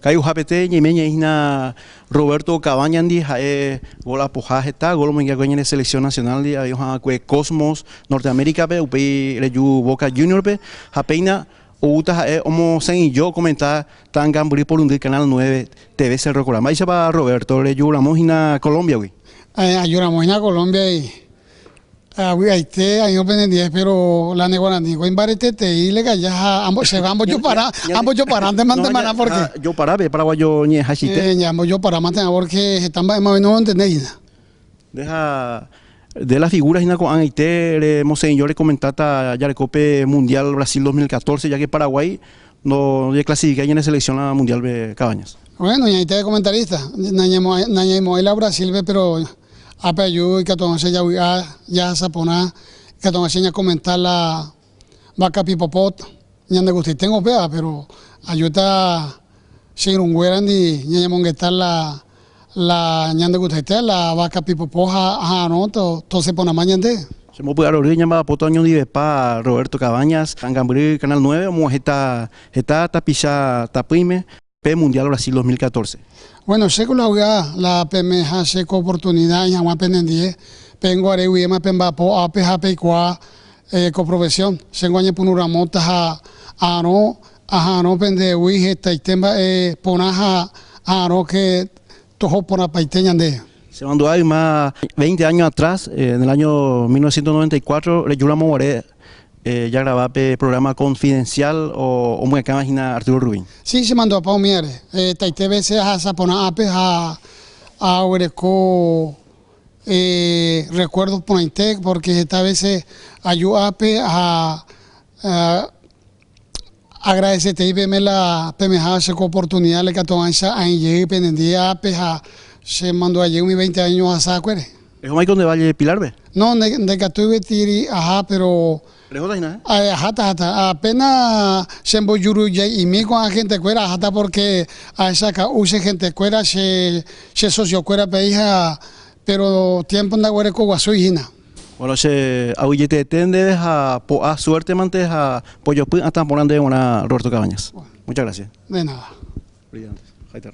Ka'ajuhapete ñaime ñaĩhína Roberto Cabañandi ha'e gol apoha heta gol omoinge ñane selección nacional-ndi avei oha'ãkue Cosmos Norteamérica-pe upéi reju Boca Junior-pe ha péina oúta ha'e omosẽ'ijo okomenta ta'angambyry porundy Canal 9 TV Cerro Corá. Mba'éichapa Roberto reju ramo hína Colombia-gui? Aju ramo hína Colombia-gui. Avy'aite aĩvo penendie pero la ne guarani ko imbaretetei le kaya ha che ambojopara ambojoparánte mante marã porque. Jopara pe paraguayo ñe'ẽháichaite. Eh, ambojopara mante porque heta mba'éma oĩ noentendéi hína. Nde ha de la figura hína ko'ag̃aite remosẽ'ijo recomentáta jareko pe Mundial Brasil 2014 ya que Paraguay no ojeklasifikai ñane selección la Mundial-pe Cabañas. Bueno, ñaite de comentarista, nañaimo'ãi la Brasil-pe pero ápe aju ikatu hag̃ua che javy'a jahasa porã, ikatu hag̃ua che ñakomenta la vaca pipopot, ñande gustaitengo upéva, pero ajúta che irũnguérandi ñañemongeta la la ñande gustaite la vaca pipopo ha aha'arõ tosẽ porãma ñande. Che mbopy'arory ñamba'apóta oñondivepa Roberto Cabañas, Angambyry Canal 9 omog̃uahẽta heta tapicha tapỹime pe Mundial Brasil 2014. Bueno, che ko la vy'a la peme'ẽha che ko oportunidad aĩ hag̃ua penendie, pengo are guivéma pemba'apo ápe ha peikuaa ko profesión. Chéngo añepyrũ ramóta ha aha'arõ aha'arõ pendehegui hetaite mba'e porã ha aha'arõ ke toho porãpaite ñande. Se mandu'a yma 20 años atrás, en el año 1994, rejúramo guare jagrava pe programa Confidencial omyakãva hína Arturo Rubín. Sí, che mandu'apa umíare. Hetaite veces ahasa porã ápe ha aguereko recuerdo porãite porque heta veces aju ápe ha agradecertei peẽme la peme'ẽha che ko oportunidad lekatu'ãicha aĩ jey penendie ápe ha che mandu'a jey umi 20 años ohasakuére. Rehómaiko nde Valle Pilar-pe? No, ndaikatúi gueteri aha, pero Rehóta hína, eh? Aháta, aháta. Apenas chembojurujai'imi ko'ã gentekuéra aháta porque ahechaka'u che gentekuéra, che che sociokuéra peĩ ha pero tiempo ndaguerekoguasúi hína. Bueno, che aguyjeteete ndéve ha po'a suerte mante ha pojopy atã porã ndéve g̃uarã Roberto Cabañas. Muchas gracias. De nada. Brillantes. Jaita.